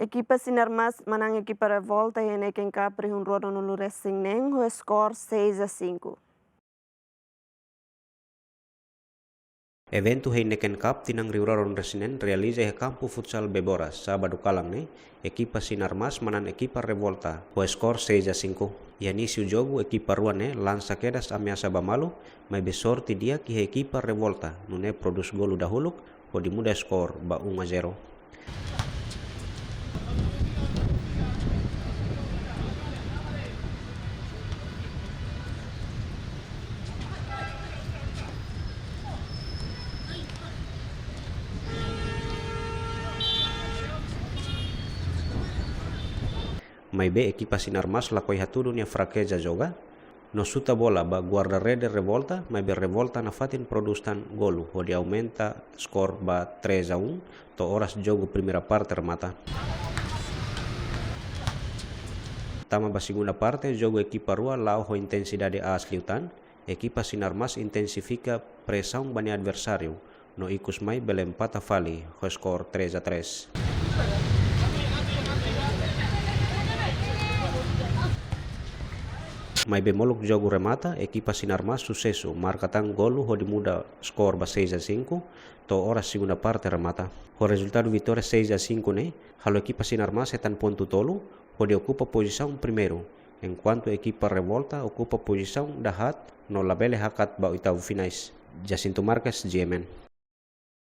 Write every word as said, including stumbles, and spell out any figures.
Ekipa Sinarmas manán ekipa Revolta iha Neken Cup rihun rua ruanulu resin neen ho skor seis a cinco. Eventu Heineken Cup tinan rihun rua ruanulu resin neen realiza iha kampu futsal Bebora, sábadu kalan ne'e, ekipa Sinarmas manán ekipa Revolta ho skor seis a cinco. Iha inísiu jogu ekipa rua ne'e lansa kedas ameasa ba malu, maibé sorte di'ak iha ekipa Revolta, nune'e prodús golu dahuluk hodi muda skor ba um a zero. Maibé ekipa Sinarmas lakohi hatudu nia frakeza joga, no xuta bola ba guarda-rede Revolta, maibé Revolta nafatin prodús tan golu hodi aumenta skor ba três a um, to'o oras jogu primeira parte remata. Tama ba segunda parte, jogu ekipa rua la'o ho intensidade aas liután, ekipa Sinarmas intensifika presaun ba nia adversáriu, no ikus mai bele empata fali ho skor três a três. Maibé molok jogu remata, ekipa Sinarmas susesu marka tan golu hodi muda skor ba seis a cinco, to'o oras segunda parte remata. Ho rezultadu vitória seis a cinco ne'e, halo ekipa Sinarmas hetan pontu tolu, hodi okupa pozisaun primeiru, enkuantu ekipa Revolta okupa pozisaun dahaat no labele hakat ba oitavu finais. Jacinto Marques, G M N.